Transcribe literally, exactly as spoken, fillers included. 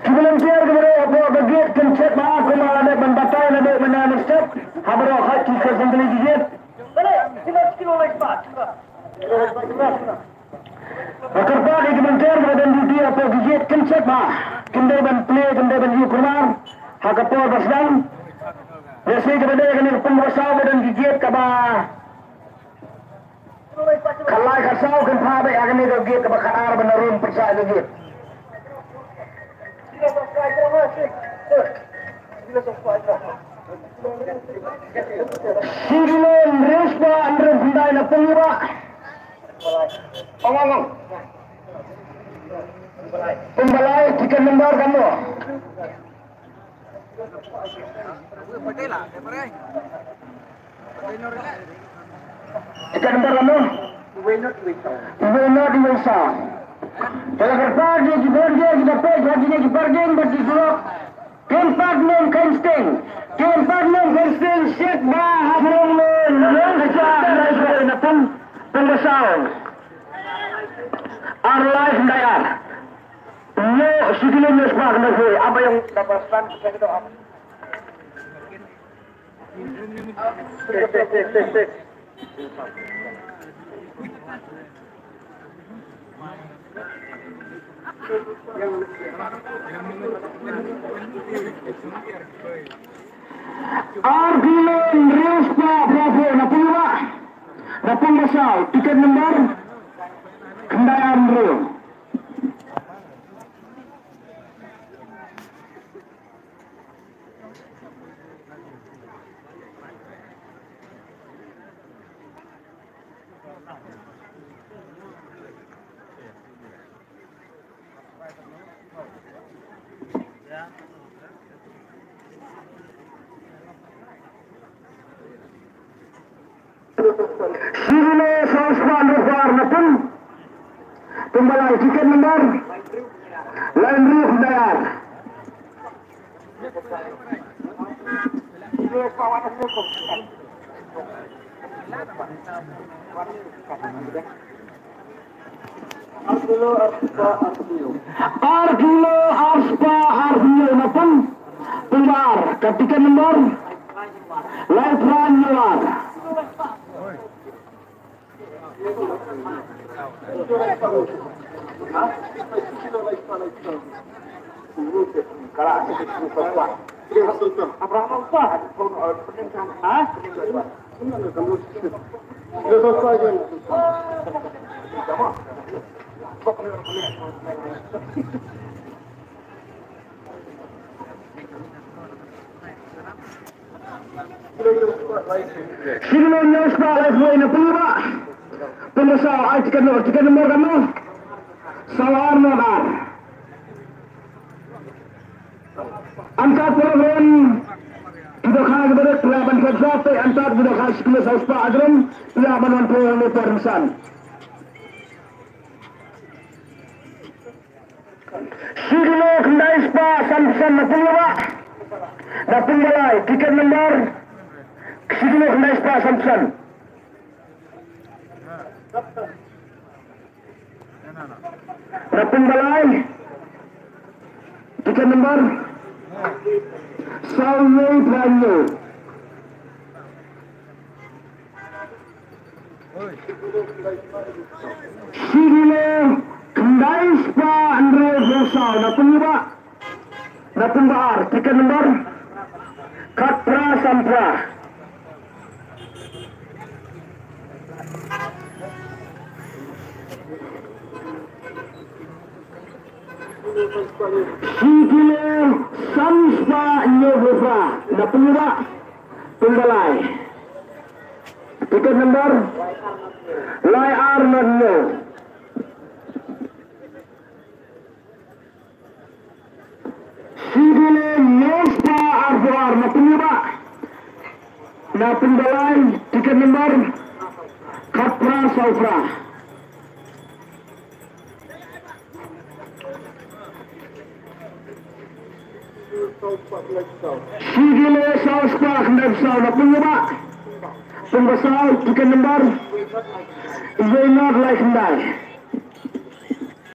Ki volunteer kiba dei hapoh ka gate kin check bha kumba la dep ban batai naduh mynne mynstep. Haba dei hot ki kyrpang tylli ki gate. Ba kyrpad ïa ki volunteer kiba don duty hapoh ki gate kin check bha. Kin dei ban plie, kin dei ban ïuh kulmar ha ka por ba sdang. Lehse kaba dei kane ka pung ba saw ba don ki gate kaba khatlai khatsaw kin phah beit ha kane ka gate kaba khatar ban rum pyrshah ïa ka gate. Shi kilo hynriew spah hynriew khyndai na pung ïa ba. Ong ong ong. Pung ba lai, tiket number kano? Tiket number kano? Iwei not iwei saw. Te la kyrpad ïa ki volunteer kiba peit ha kine ki parking bad ki surok. Kin pat nym kein sting. Kin pat nym kein sting, shit ba ha. Shilin ne hynriew spah hynriew na pung, pung ba saw. Ar lai khyndai ar. Ïoh shi kilo hynñiew spah khyndai phew. Aba ïong da ba san ka kito aba. Ar kilo hynriew spah phra phew na pung ba. Na pung ba saw, tiket number khyndai ar hynriew. Shi kilo saw spah hynriew phew ar na pung. Pung ba lai, tiket number lai hynriew khyndai ar. Ar kilo ar spah ar hynñiew na pung. Pung ba ar, ka tiket number lai phra hynñiew ar. Shi kilo hynñiew spah laiphew na pung ba. Pung ba saw, ai tiket no, tiket number kano? Saw ar not ar. Antad program ki dohkha kiba dei phi lah ban phet jop te antad ki dohkha shi kilo saw spah adrum phi lah ban wan poi hangne por san. Shi kilo khyndai spah sanphew san na pung ba. Na pung ba lai, tiket number shi kilo khyndai spah sanphew san. Na pung ba lai, tiket number saw hynñiew phra hynñiew. Shi kilo khyndai spah hynriew phew saw na pung ba. Na pung ba ar, tiket number khatphra sanphra. Shi kilo san spah hynñiew phew phra na pung ba. Pung ba lai. Tiket number lai ar not hynñiew. Shi kilo hynñiew spah arphew ar na pung ba. Na pung ba lai, tiket number khatphra saw phra. Shi kilo saw spah khyndai phew saw na pung ba. Pung ba saw, tiket number iwei not lai khyndai.